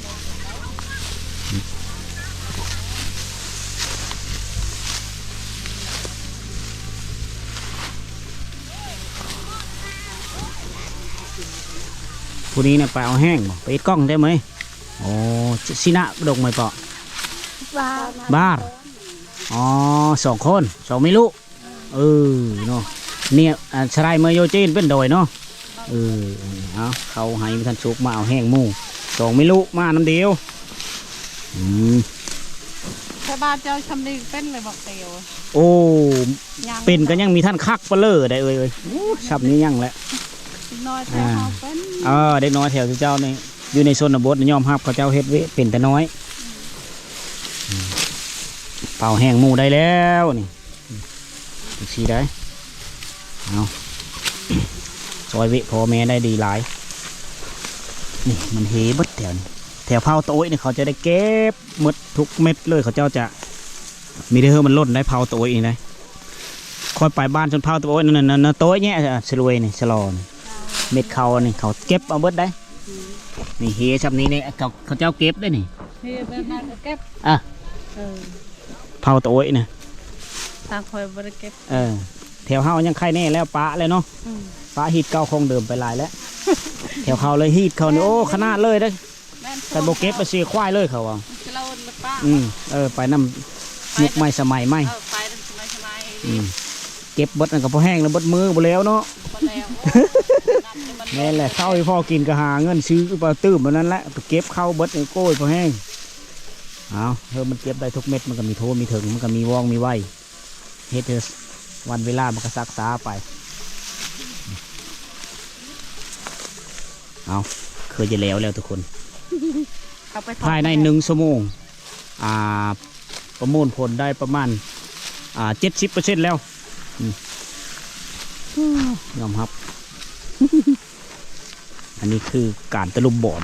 ຜູ້ນີ້ນະໄປເອົາແຫ້ງບໍ່? ໄປເຮັດກ້ອງໄດ້ເມຍ? ອໍ ຊິນະດົກໄມເປາະ? ບາດ ບາດ ອໍ ສອງຄົນ ສອງແມ່ລູກ ເອີ ເນາະ ນີ້ ອາ ສະໄລເມຍໂຍຈີນເປັນດອຍເນາະ ເອີ ເອົາ ເຂົ້າໄຮ່ບໍ່ທັນສຸກ ມາເອົາແຫ້ງໝູ່ ສອງແມ່ລູກມານຳດຽວ ອືມ ແຕ່ບ້ານເຈົ້າຊຳນີ້ເປັນເລີຍບັກເຕວ ໂອ້ ເປັນກໍຍັງມີທ່ານຄັກປະເລີໄດ໋ເອີຍ ໂອ້ ຊຳນີ້ຍັງແຫຼະ ເດັກນ້ອຍແຖວເຮົາເປັນ ເອີ ເດັກນ້ອຍແຖວເຈົ້ານີ້ ຢູ່ໃນຊົນນະບົດຍອມຮັບເຂົາເຈົ້າເຮັດເວະເປັນແຕ່ນ້ອຍ ເປົ່າແຫ້ງໝູ່ໄດ້ແລ້ວນີ້ ອືມ ຈັ່ງຊີ້ໄດ໋ ເອົາ ຊ່ອຍເວະພໍ່ແມ່ໄດ້ດີຫຼາຍ ນີ້ມັນເຮເບິດແຖວນີ້ ແຖວເຜົ່າຕະໂອ້ຍນີ້ ເຂົາຈະໄດ້ເກັບໝົດທຸກເມັດເລີຍ ເຂົາເຈົ້າຈະ ມີແຕ່ເຮີມັນຫຼົ່ນໄດ້ ເຜົາໂຕຍນີ້ໄດ໋ ຂ້ອຍໄປບ້ານຊົນເຜົ່າໂຕຍນັ້ນນະ ໂຕຍແຍະ ສະລວຍນີ້ ສະຫຼໍນີ້ ເມັດເຂົານີ້ ເຂົາເກັບເອົາເບິດໄດ໋ ອືມ ນີ້ເຮຊ່ຳນີ້ນີ້ ເຂົາ ເຂົາເຈົ້າເກັບໄດ໋ນີ້ ເຮແບບນັ້ນກໍເກັບ ອ່ະ ເອີ ເຜົາໂຕຍນະ ທາງຂ້ອຍບໍ່ໄດ້ເກັບ ເອີ ແຖວເຮົາຍັງໄຄແນ່ແລ້ວ ປະແລ້ວເນາະ ອືມ ປະຮີດເກົ່າຂອງເດີມໄປຫຼາຍແລ້ວ ແຖວເຂົາເລີຍຮີດເຂົານີ້ ໂອ້ ຂະໜາດເລີຍເດ້ ແມ່ນ ຄັນບໍ່ເກັບລະເສຍຄວາຍເລີຍເຂົາວ່າ ອືມ ເອີ ໄປນຳຍຸກໃໝ່ສະໄໝໃໝ່ ເອີ ໄປນຳສະໄໝສະໄໝ ອືມ ເກັບເບິດນັ້ນກໍພໍແຮງແລ້ວ ເບິດມື້ບໍ່ແລ້ວເນາະ ບໍ່ແລ້ວ ໂອ້ ແມ່ນແຫຼະ ເຂົ້າໃຫ້ພໍກິນກໍຫາເງິນຊື້ປາຕື່ມອັນນັ້ນແຫຼະ ໄປເກັບເຂົ້າເບິດ ໂອ້ຍ ພໍແຮງ ເອົາ ເອີ ມັນເກັບໄດ້ທຸກເມັດ ມັນກໍມີໂທມີເຖິງ ມັນກໍມີວອງມີໄວ ເຮັດໃຫ້ວັນເວລາມັນກໍຊັກຊ້າໄປ ເອົາ ຄືຈະແລ້ວແລ້ວທຸກຄົນ ເອົາໄປ ພາຍໃນໜຶ່ງຊົ່ວໂມງ ອ່າ ປະມວນຜົນໄດ້ປະມານ ອ່າ ເຈັດສິບເປີເຊັນແລ້ວ ອືມ ຍອມຮັບ ອັນນີ້ຄືການຕະລຸມບອນ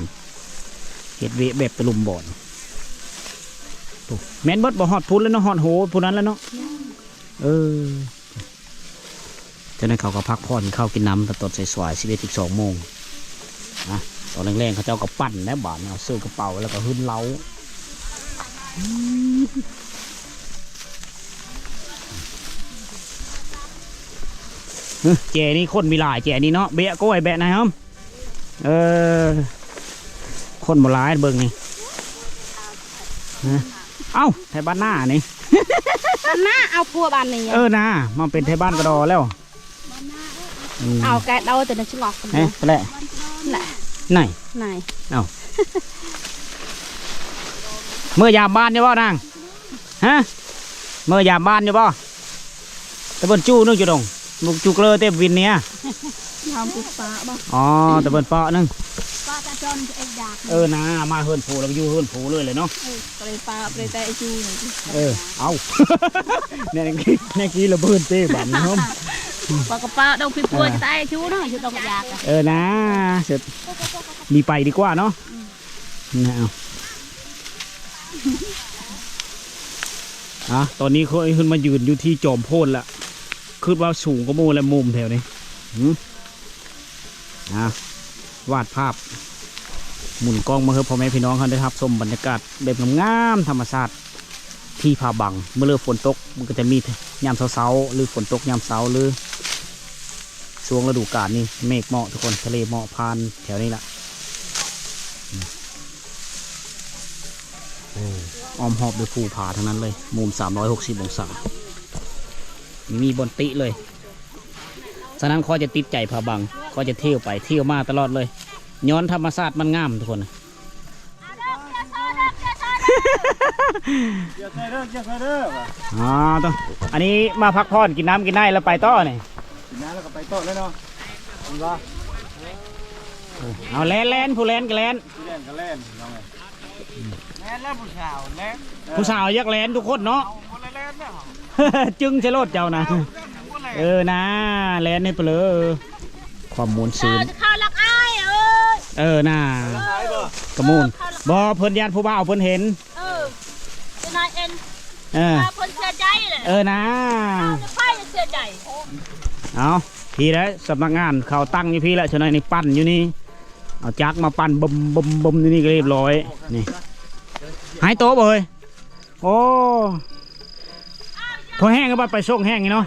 ເຮັດວຽກແບບຕະລຸມບ່ອນ. ໂອ້ ແມ່ນເບິດບໍ່? ຮອດພຸ້ນແລ້ວເນາະ, ຮອດໂຫພຸ້ນນັ້ນແລ້ວເນາະ. ເອີ ເຈົ້ານັ້ນເຂົາກໍພັກຜ່ອນ ກິນເຂົ້າກິນນ້ຳຕອນສາຍໆ ສິບເອັດ ສິບສອງໂມງນະ. ຕອນແລງໆ ເຂົາເຈົ້າກໍປັ່ນແລ້ວບາດນີ້ ເອົາໃສ່ກະເປົາແລ້ວກໍຫືນເຫຼົ້າ. ເອີ ແຈນີ້ຄົນມີຫຼາຍ ແຈນີ້ເນາະ. ເບະກ້ວຍແບະນາຍຫອມ. ເອີ ຄົນບໍ່ຫຼາຍເບິ່ງນີ້. ເອົ້າ ໄທບ້ານນານີ້ ບ້ານນາ ເອົາຜົວບ້ານນີ້. ເອີນາ ມາເປັນໄທບ້ານກະດໍແລ້ວ. ເອົາແກະເອົາແຕ່ໃນສະຫງົກ ເອີ ແຫຼະ ນາຍ ນາຍ ເອົ້າ ເມືອຍາມບ້ານຢູ່ບໍ່ນາງ? ຮະ ເມືອຍາມບ້ານຢູ່ບໍ່? ຕະເບິ່ນຈູໜຶ່ງຈຸດົງ ລູກຈູເກລີເຕັມວິນເນຍ. ຍາມປຸບປະບໍ່? ອໍ ຕະເບິ່ນເປາະໜຶ່ງ. ເອີນາ ມາເຮືອນຜູ້ແລ້ວຢູ່ເຮືອນຜູ້ເລີຍແຫຼະເນາະ. ເອີ ເອົາ ແນວນີ້ລະເບີນເຕ້ບາດນີ້ເນາະ. ປາກະປາດອກພິປົວຈະຕາຍຊູເນາະ ຢູ່ດອກຢາກ. ເອີນາ ເສັດ ມີໄປດີກວ່າເນາະ. ນະ ເອົາ ອ່າ ຕອນນີ້ຂ້ອຍຂຶ້ນມາຢືນຢູ່ທີ່ຈອມໂພນລະ ຄິດວ່າສູງກວ່າໝູ່ແລະ ມຸມແຖວນີ້. ຫື ອ່າ ວາດພາບ ໝູນກ້ອງມາໃຫ້ພໍ່ແມ່ພີ່ນ້ອງເຮົາໄດ້ຮັບຊົມບັນຍາກາດແບບງາມໆ ທຳມະຊາດທີ່ຜາບັງ. ເມື່ອເລີຝົນຕົກ ມັນກໍຈະມີຍາມເຊົ້າໆ ຫຼື ຝົນຕົກຍາມເຊົ້າ ຫຼື ຊ່ວງລະດູການນີ້ເມກເໝາະທຸກຄົນ ທະເລເໝາະຜ່ານແຖວນີ້ລະ. ໂອ້ ອ້ອມຮອບດ້ວຍພູຜາທັງນັ້ນເລີຍ ມຸມສາມຮ້ອຍຫົກສິບອົງສາ ມີບ່ອນຕິເລີຍ. ສະນັ້ນຂ້ອຍຈະຕິດໃຈຜາບັງ ຂ້ອຍຈະທ່ຽວໄປທ່ຽວມາຕະຫຼອດເລີຍ ຍ້ອນທຳມະຊາດມັນງາມທຸກຄົນ. ເອີ ອັນນີ້ມາພັກຜ່ອນ ກິນນ້ຳກິນໃນແລ້ວໄປຕໍ່ນີ້. ກິນນ້ຳແລ້ວກໍໄປຕໍ່ເລີຍເນາະ. ເອົາແລ່ນໆ ຜູ້ແລ່ນກໍແລ່ນ ຜູ້ແລ່ນກໍແລ່ນ. ແມ່ນແລ້ວ ຜູ້ສາວແລ່ນ ຜູ້ສາວຢາກແລ່ນທຸກຄົນເນາະ. ຈຶ່ງໃສ່ລົດເຈົ້ານະ. ເອີນາ ແລ່ນໃຫ້ໄປເລີຍ ຄວາມມ່ວນຊື່ນ. ເອີນາ ກະມ່ວນ. ບໍ່ ເພິ່ນຢ້ານຜູ້ບ່າວເພິ່ນເຫັນ. ເອີ ເອີນາ ເອີ ເພິ່ນເຊື່ອໃຈແຫຼະ. ເອີນາ ເອີ ໄປເຊື່ອໃຈ. ເອົາ ພີ້ໄດ໋ ສຳນັກງານເຂົາຕັ້ງຢູ່ພີ້ແຫຼະ ຊະນ້ອຍນີ້ປັ່ນຢູ່ນີ້ ເອົາຈັກມາປັ່ນບຶມໆໆ ຢູ່ນີ້ກໍຮຽບຮ້ອຍ. ນີ້ ຫາຍໂຕບໍ່ເຮີ້ຍ? ໂອ້ ພໍແຫ້ງກໍບັດໄປສົ່ງແຫ້ງນີ້ເນາະ.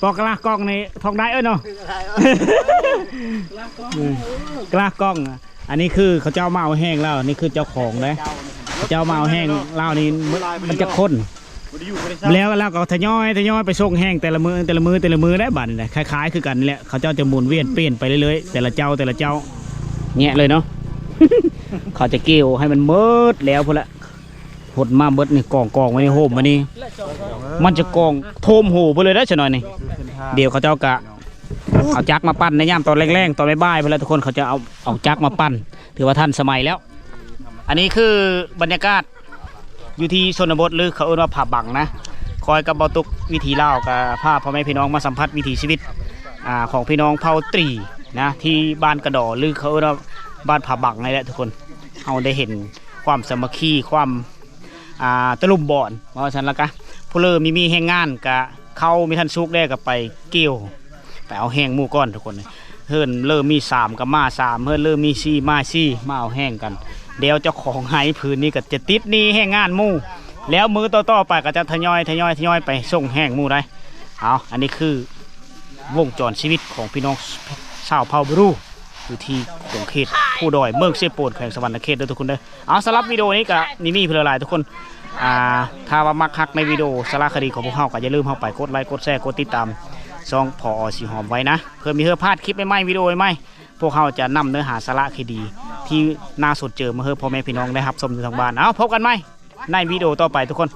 ປອກກະລາກອງນີ້ທ່ອງໄດ້ເອີເນາະ ກະລາກອງ. ອັນນີ້ຄືເຂົາເຈົ້າມາເອົາແຫ້ງແລ້ວ ນີ້ຄືເຈົ້າຂອງເດ້ ເຂົາເຈົ້າມາເອົາແຫ້ງແລ້ວນີ້ ມັນຈັກຄົນ ແລ້ວ ແລ້ວກໍທະຍອຍ ທະຍອຍໄປສົ່ງແຫ້ງແຕ່ລະມື້ ແຕ່ລະມື້ ແຕ່ລະມື້ໄດ້ບາດນີ້ ຄ້າຍໆຄືກັນນີ້ແຫຼະ ເຂົາເຈົ້າຈະໝູນວຽນປ່ຽນໄປເລື້ອຍໆ ແຕ່ລະເຈົ້າ ແຕ່ລະເຈົ້າ ແຍະເລີຍເນາະ. ເຂົາຈະກ່ຽວໃຫ້ມັນໝົດແລ້ວພຸ້ນລະ ຫົດມາເບິດນີ້ ກອງໆໄວ້ໃນໂຮມໄວ້ນີ້ ມັນຈະກອງໂທມໂຮເບິດເລີຍເດ້ ຊະນ້ອຍນີ້. ດຽວເຂົາເຈົ້າກະເອົາຈັກມາປັ່ນໃນຍາມຕອນແລງໆ ຕອນບ່າຍໆ ພຸ້ນລະທຸກຄົນ ເຂົາຈະເອົາ ເອົາຈັກມາປັ່ນ ຖືວ່າທັນສະໄໝແລ້ວ. ອັນນີ້ຄືບັນຍາກາດຢູ່ທີ່ຊົນນະບົດ ຫຼື ເຂົາເອີ້ນວ່າຜາບັງນະ. ຂ້ອຍກັບເບົາຕຸກ ວິຖີລາວ ກະພາພໍ່ແມ່ພີ່ນ້ອງມາສຳຜັດວິຖີຊີວິດ ອ່າ ຂອງພີ່ນ້ອງເຜົ່າຕຣີນະ ທີ່ບ້ານກະດໍ ຫຼື ເຂົາເອີ້ນວ່າບ້ານຜາບັງນີ້ແຫຼະທຸກຄົນ. ເຮົາໄດ້ເຫັນຄວາມສາມັກຄີ ຄວາມ ອ່າ ຕະລຸມບ່ອນ ວ່າຊັ້ນລະກະ ຜູ້ເລີ່ມມີແຮງງານກະ ເຂົ້າມີທັນສຸກແດ່ກໍໄປກ່ຽວ ໄປເອົາແຫ້ງໝູ່ກ່ອນທຸກຄົນ. ເຮືອນເລີ່ມມີສາມກໍມາສາມ ເຮືອນເລີ່ມມີສີ່ມາສີ່ ມາເອົາແຫ້ງກັນ. ດຽວເຈົ້າຂອງໄຮ່ພື້ນນີ້ກໍຈະຕິດໜີ້ແຮງງານໝູ່ ແລ້ວມື້ຕໍ່ໆໄປກໍຈະທະຍອຍ ທະຍອຍ ທະຍອຍໄປສົ່ງແຫ້ງໝູ່ໄດ໋. ເອົາ ອັນນີ້ຄືວົງຈອນຊີວິດຂອງພີ່ນ້ອງຊາວເຜົ່າບຣູ ຢູ່ທີ່ຂົງເຂດພູດອຍ ເມືອງເຊໂປນ ແຂວງສະຫວັນນະເຂດເດີທຸກຄົນເດີ. ເອົາ ສຳລັບວິດີໂອນີ້ກະມີມີເພິ່ນຫຼາຍໆທຸກຄົນ. ອ່າ ຖ້າວ່າມັກຮັກໃນວິດີໂອສາລະຄະດີຂອງພວກເຮົາ ກໍຢ່າລືມເຂົ້າໄປກົດໄລ ກົດແຊ ກົດຕິດຕາມຊ່ອງ ພອ ສີຫອມ ໄວ້ນະ ເພື່ອມີເຮີພາດຄລິບໃໝ່ໆ ວິດີໂອໃໝ່ໆ ພວກເຮົາຈະນຳເນື້ອຫາສາລະຄະດີທີ່ໜ້າສົນເຈີມາໃຫ້ພໍ່ແມ່ພີ່ນ້ອງໄດ້ຮັບຊົມຢູ່ທາງບ້ານ. ເອົາ ພົບກັນໃໝ່ໃນວິດີໂອຕໍ່ໄປທຸກຄົນ.